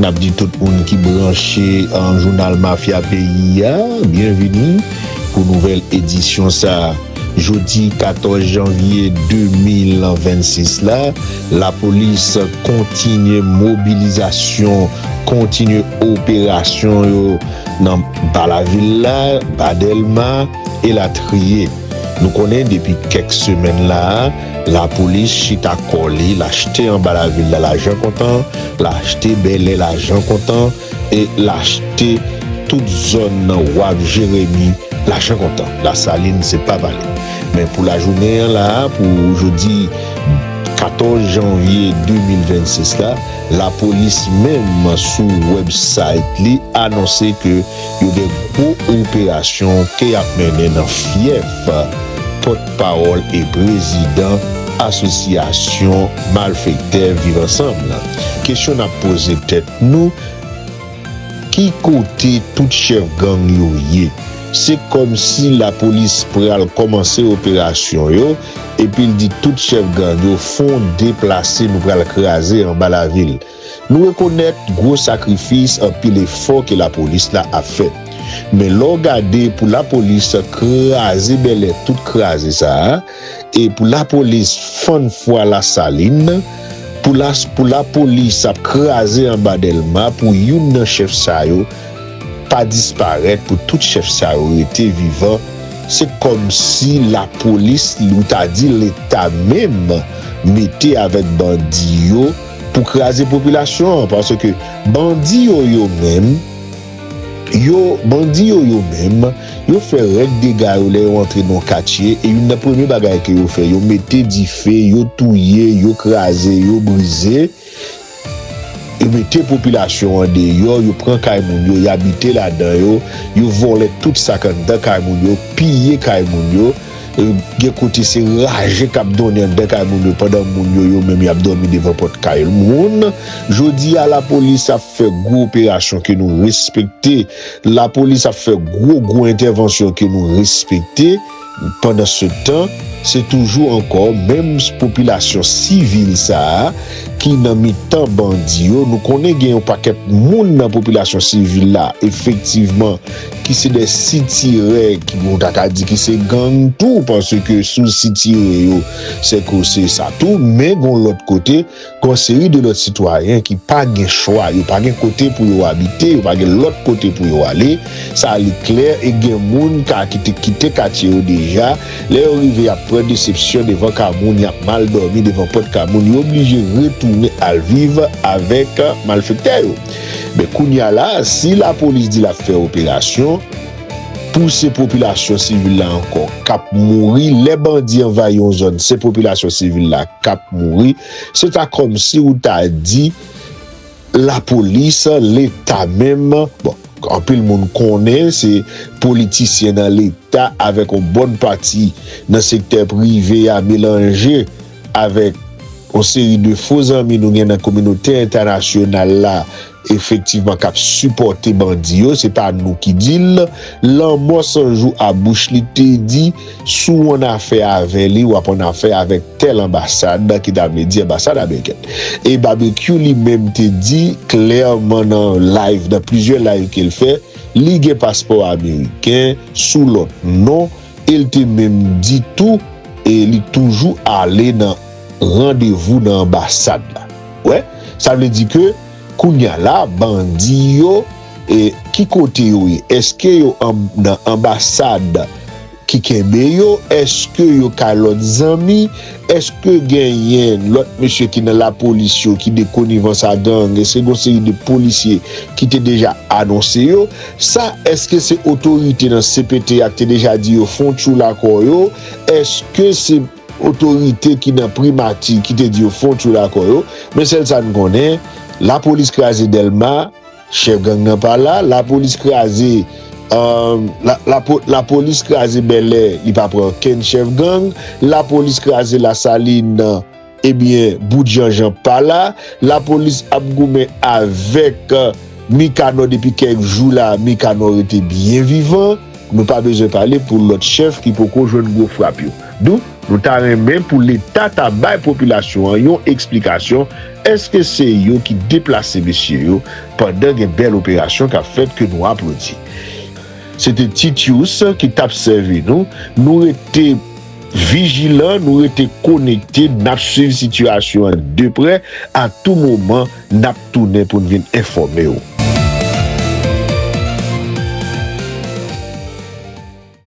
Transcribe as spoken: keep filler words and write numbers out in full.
N ap di tout moun ki branche an jounal Mafya Peyi a, byenvini pou nouvèl edisyon sa a. Jodi katòz janvye de mil vennsis la, lapolis kontinye mobilizasyon, kontinye operasyon yo nan ba lavil la, ba Dèlma, elatriye. Nou konnen depi kèk semèn la a, lapolis chita kò li, l achte anba lavil la lajan kontan, l achte Bèlè lajan kontan, e l achte tout zòn nan Waf, Jeremi, lajan kontan. Lasalin, se pa pale. Men pou lajounen an la a, pou jodi katòz janvye de mil vennsis la, lapolis menm sou website li anonse ke yo gen gwo operasyon ke y ap mennen nan fyèf pòtpawòl e prezidan asosyasyon malfektè Viv Ansanm nan. Kesyon n ap poze tèt nou, ki kote tout chèf gang yo ye? Se kòmsi lapolis pral kòmanse operasyon yo, epi l di tout chèf gang yo fon deplase, nou pral kraze anba lavil. Nou rekonèt gwo sakrifis, anpil efò ke lapolis la ap fè. Men lè w gade pou lapolis kraze Bèlè, tout kraze sa a, e pou lapolis fann fwa Lasalin, pou la, pou lapolis ap kraze anba Dèlma, pou youn nan chèf sa yo pa disparèt, pou tout chèf sa yo rete vivan, se kòmsi lapolis, ou ta di Leta menm, mete avèk bandi yo pou kraze popilasyon an, paske bandi yo, yo menm, yo, bandi yo, yo menm, yo fè rèd dega yo lè yo antre nan katye, e youn nan premye bagay ke yo fè, yo mete dife, yo touye, yo kraze, yo brize, yo mete popilasyon an deyò, yo pran kay moun yo, y abite ladan yo, yo vòlè tout sa k anndan kay moun yo, piye kay moun yo, e, gen kote se raje k ap donnen anndan kay moun yo pandan moun yo, yo menm y ap dòmi devan pòt kay moun. Jodi a, lapolis ap fè gwo operasyon ke nou respekte. Lapolis ap fè gwo, gwo entèvansyon ke nou respekte. Pandansetan, se toujou ankò menm popilasyon sivil sa a ki nan mitan bandi yo. Nou konnen gen yon pakèt moun nan popilasyon sivil la, efektivman, ki se de sitirè, ki, bon, ta ka di ki se gang tou, paske si w sitire yo, se ke se sa tou, men gon lòt kote, gon seri de lòt sitwayen ki pa gen chwa, yo pa gen kote pou yo abite, yo pa gen lòt kote pou yo ale. Sa li klè, e gen moun ka kite, kite katye yo deja. Lè yo rive, y ap pran desepsyon devan ka moun, y ap mal dòmi devan pòt ka moun, yo oblije retounen al viv avèk malfektè yo. Men kounye a la, si lapolis di l ap fè operasyon, pou se popilasyon sivil la ankò k ap mouri, lè bandi anvayi yon zòn, se popilasyon sivil la k ap mouri, se ta kòmsi ou ta di lapolis, Leta menm, bon, anpil moun konnen se politisyen nan Leta avèk yon bòn pati nan sektè prive a melanje avèk yon seri de fo zanmi nou gen nan kominote entènasyonal la, efektivman, k ap sipòte bandi yo, se pa nou ki di l. Lanmò San Jou a bouch li te di, si w annafè avè li, w ap annafè avèk tèl anbasad, ki ta vle di anbasad amerikèn. E Babekyou li menm te di klèman nan live, nan plizyè live ke l fè, li gen paspò ameriken sou lòt non, e l te menm di tou, e li toujou ale nan randevou nan anbasad la. Wè, sa vle di ke kounye a la, bandi yo, e ki kote yo ye? Èske yo an, nan anbasad ki kenbe yo? Èske yo kay lòt zanmi? Èske genyen lòt mesye ki nan lapolis yo ki de konivans a gang? Èske gon seri de polisye ki te deja anonse yo? Sa, èske se otorite nan C P T a ki te deja di yo fè yon tchoul a kò yo? Èske se otorite ki nan primati ki te di yo fè yon tchoul a kò yo? Men sèl sa n konnen, lapolis kraze Dèlma, chèf gang nan pa la, lapolis kraze, euh, la, la, lapolis kraze Bèlè, li pa pran okenn chèf gang, lapolis kraze Lasalin, ebyen, Bout Janjan pa la, lapolis ap goumen avèk, euh, Mikanò depi kèk jou la, Mikanò rete byen vivan, nou pa bezwen pale pou lòt chèf ki poko jwenn gwo frap yo. Donk, Nou ta renmen pou Leta ta bay popilasyon an yon eksplikasyon, èske se yo ki deplase mesye yo pandan gen bèl operasyon k ap fèt ke nou aplodi? Se te Titius ki t ap sèvi nou. Nou rete vijilan, nou rete konekte, n ap swiv sitiyasyon an de prè. A tou moman, n ap tounen pou n vin enfòme w.